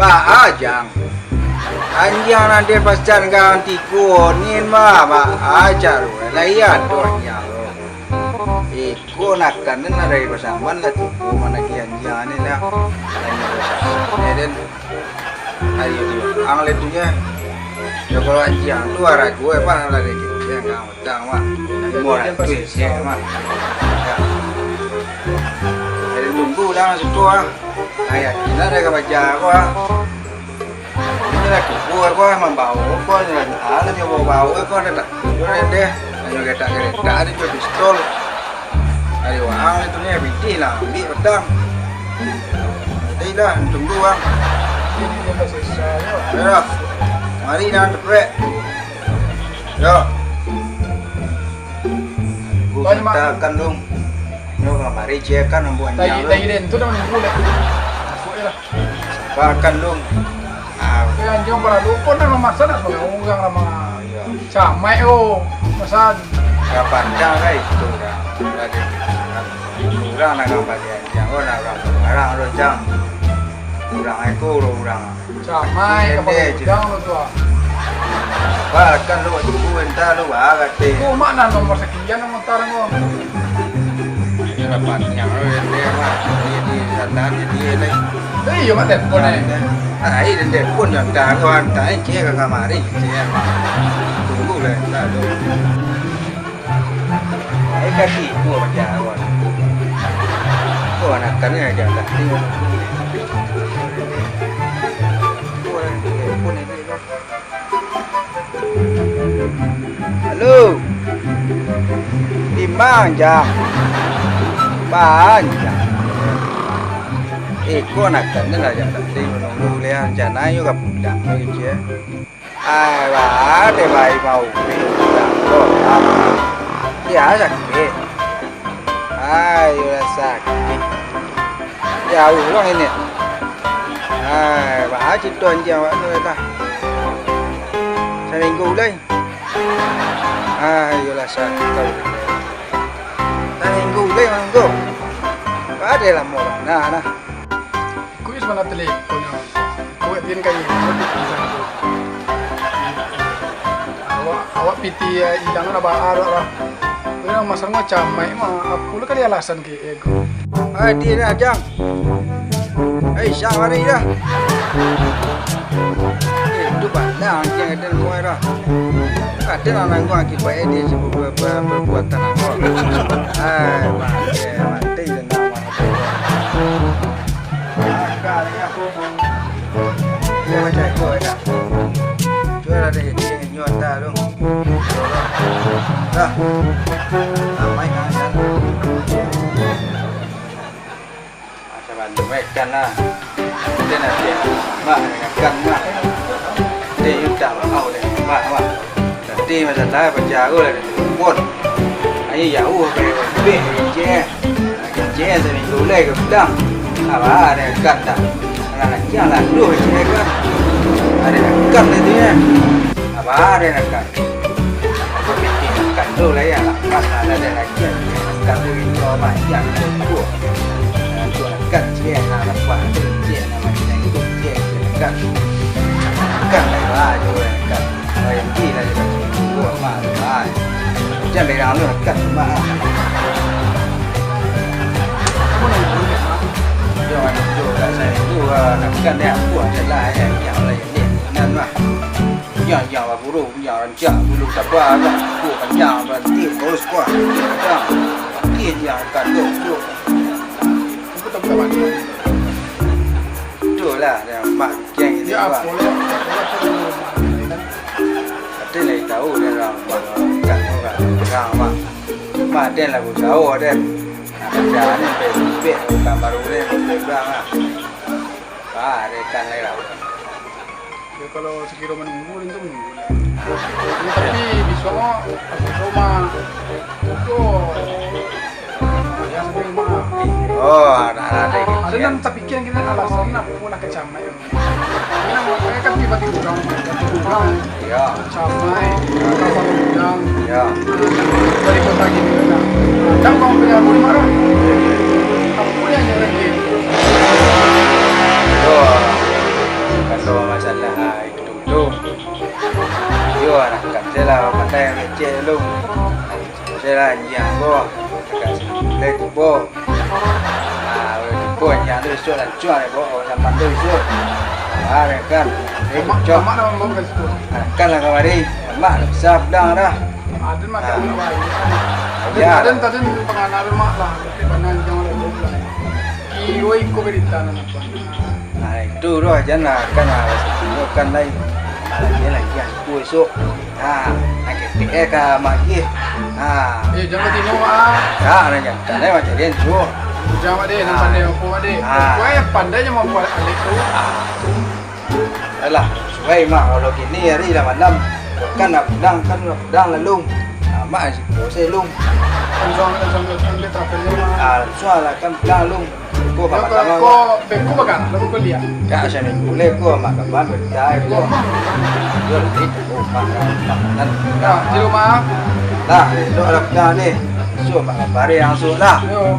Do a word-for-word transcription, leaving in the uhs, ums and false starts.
Baa, Jang. Anjiang nan den pasan ka ang tigo ni, mah, baa caro lai ado anjiang tu. Iko nak kan den dari pasaman lah tigo managih anjiang ni lah. Anjiang pasaman ni den. Ayo, di ang lah tu nyo. Yo, kalau anjiang tu harago apo lah den, anjiang ka Tang, Mak. Limo ratuih se, Mak. Yo. Jadi, tunggu lah, situ, ah. Ayah, kina dah ka baja ko, ah. Ini lah kubur ko, ah, mambawa ko, ni lah, ah, lah, nyo bawa-bawa ko, dah tak kubur, deh. Nyo getak-getak, ado jo pistol. Ari waang itu ni, pitih lah, ambiak patang. Jadi dah, tunggu, ah. Yo. Mari, dah, cepek. Yo. Banyak, Mak. Katakan, Dong. Yo, kamari ciekan ambo anjiang, Dong. Tadi den tu dah manunggu, dek. Masuk je lah. Katakan, Dong. Ah. Oke, anjiang paralu pun dah mamasan, nak suruh urang lah, Mak. Iyo. Camai, oh, masan. Dah pandang lah itu, dah. Dah, dek. Urang nak gambar dia anjiang, oh, nak urang barang lo, Jang. Urang iko, urang. Camai, kapalo udang lo tu, ah. Bah, kan lo tunggu entah lo, ah, kate. Ko mak nan nomor sakian nan mutar ko. Ini lah panjang lo, ya, dia, Mak. Dia di sana, dia, dia, lah. Eh, iyo, Mak, telepon, eh. Ah, iya, dan telepon, yang tahu, entah, eh, cie, ka kamari, cie, Mak. Tunggu lah, entah lo. Ai, kaki kuah macam awak. Kuah anakan ni aja, tak tengok. Kuah ni, pun ni, ni, ni. Halo. Di ma, Jang? Panjang. Eh, kuah anakan ni lah, Jang, tak tengok. Nunggu lihat rencana, yuk, ka pulang, yuk, ya. Ai, baa dek bayi maumpik, ko, ah. Iyo sakik. Ai, iyo lah sakik. Jauah urang ini. Ai, baa carito anjiang awak tu, lah. Saminggu lai. Ai, iyo lah sakik. Saminggu lai manunggu. Baa dek lamo bana, nah. Iko yo sabana telepon nyo. Iko wak tin kayo. Awak, awak pitih ilang lah, baa awak lah. Ko nan masalah mah camai mah, apo lah kali alasan ke ego. Ai, di dah, Jang. Ai, Syah, mari dah. Eh, tu bana anjiang ado muai dah. Ado nan nangguang akibat dia sebab perbuatan aku. Ai, mati, mati. Macam mana, eh, kan lah. Dia nak dia, mak, kan, mak. Dia minta, mak, mak. Tapi masalah pacar aku lah, dia telepon. Ayo jauh, sampai lebih, kecil. Kecil saminggu lai ka pulang. Abah ada kan tak? Anak kecil lah, aduh, kecil kan. Ada kan tadi, ya. Abah ada kan. Aku pikir kan tu lah, ya. Pas ada, ada lagi, ya. Kan tu itu, Abah, ya, tu. Nah, tu kan, kecil, nah, lepas tu, kecil, nama dia itu, kecil, kecil kan. Kan lah, Abah, tu kan. Bayang gila je, buah mah, ai. Jan berang lu, kan, mah. Yo, anu, yo, kat saya tu, ah, nak kan dia, buah je lah, eh, yang lain ni, nan mah. Ya, ya, buru, ya, rancak, bulu sabar lah. Buah panjang, berhenti, terus, buah. Dia, dia, kan, tu, tu. Aku tak buka balik. Itulah, dia, mak. Kian gitu, ya, Pak. Boleh, boleh, boleh. Ati lai tahu dia lah, Pak, kan orang, orang, Pak. Mak, dia lah usaha, dia. Nak kerja ni, bebek, orang baru ni, bebek orang lah. Pak, dia kan lai lah. Ya, kalau sekira menunggu, itu menunggu lah. Tapi, bisa, Pak, pas rumah, itu, ya, sampai rumah. Oh, ada, ada, ada. Ada yang terpikir, kira alasan apa nak kecamai. Ini kan tiba-tiba urang, tiba-tiba urang. Iya. Camai, kapal udang. Iya. Dari kota gini kan. Nah, tak mau punya aku marah. Aku yang nyerang dia. Iya. Kalau masalah itu tu, yo, anak kan saya lah pandai ngecek lu. Saya lah anjiang ko, agak sampai tibo. Ah, udah tibo anjiang tu, isuak lancuang deh, bawa orang sampan tu isuak. Ah, kan. Eh, Amak, cok. Amak dah mambawa ka situ. Ah, kan lah kamari. Amak dah bisa pulang dah. Aden mah Ah. Aden baik. Ya. Aden tadi pangana mak lah. Tapi bana anjiang lah, goblok. Iyo, iko berita nan apa. Nah, itu doh, jan lah, kan lah, itu kan lai. Malam ni lagi aku esok. Nah, nak ketek eh ka Mak Gih. Nah. Eh, jan batino, Mak. Tak, nak jantan eh, macam dia tu. Jangan, Mak Dek, nak Ah. pandai apa, Mak Dek? Ah. Kau yang pandai je mampu anak tu. Ah. Alah, suai, Mak, kalau kini hari lah malam. Kan nak pulang, kan nak pulang lah, Lung. Ah, Mak, si Bos eh, Lung. Langsung, langsung, langsung, dia tak perlu, Mak. Ah, langsung lah, kan pulang, Lung. Ko Yo, bakalan ko, ko, ko bakalan, ko kuliah. Ya, saminggu lai ko, Mak kaban berita ko. Yo, lai ko, Mak, Mak, Mak. Nah, di rumah. Nah, esok ada punya ni. Esok Mak kabari langsung lah. Yo.